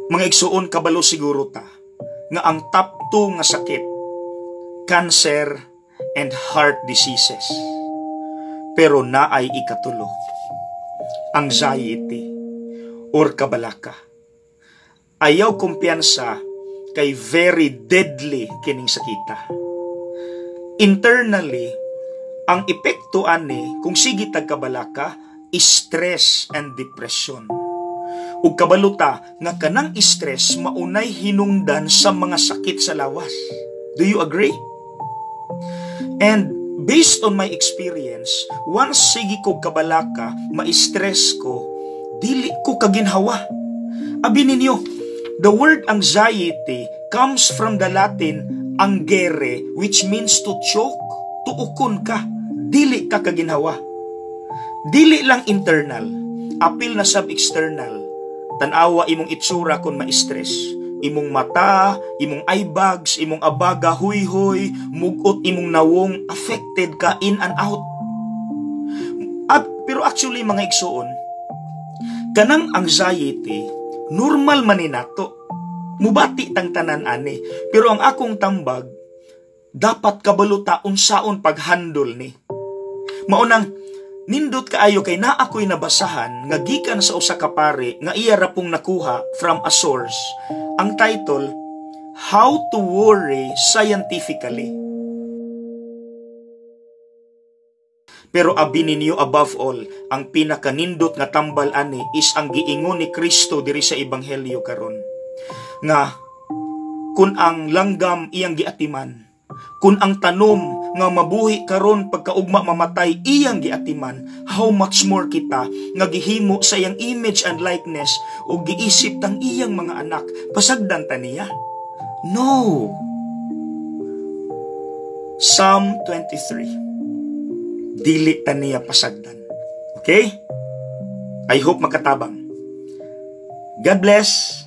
Mga igsuon, kabalo siguro ta nga ang top 2 nga sakit, cancer and heart diseases. Pero naay ikatulo, anxiety or kabalaka. Ayaw kumpiyansa kay very deadly kining sakita. Internally, ang epekto ani kung sige tag kabalaka, stress and depression. Ug kabalo ta nga kanang stress maunay hinungdan sa mga sakit sa lawas. Do you agree? And based on my experience, once sige ko kabalaka, ma-stress ko, dili ko kaginhawa. Abi ninyo, the word anxiety comes from the Latin angere, which means to choke, tuokon ka, dili ka kaginhawa. Dili lang internal, apil na sab external. Tanawa imong itsura kung ma-stress. Imong mata, imong eyebags, imong abaga huy-huy, mugot imong nawong, affected ka in and out. At, pero actually, mga igsuon, kanang anxiety, normal man ni nato. Mubati tang tanan ani. Pero ang akong tambag, dapat kabalo ta unsaon paghandle ni. Maunang nindot kaayo kay naa ko'y nabasahan nga gikan sa usa ka pare nga iya ra pong nakuha from a source. Ang title, "How to Worry Scientifically." Pero abi ninyo, above all, ang pinakanindot nga tambal ani is ang giingon ni Kristo diri sa Ebanghelyo karon. Nga kung ang langgam iyang giatiman, kung ang tanom nga mabuhi karon, pagkaugma mamatay, iyang giatiman, how much more kita nga gihimo sa iyang image and likeness ug giisip tang iyang mga anak, pasagdan ta niya? No. Psalm 23. Dili ta niya pasagdan. Okay? I hope makatabang. God bless.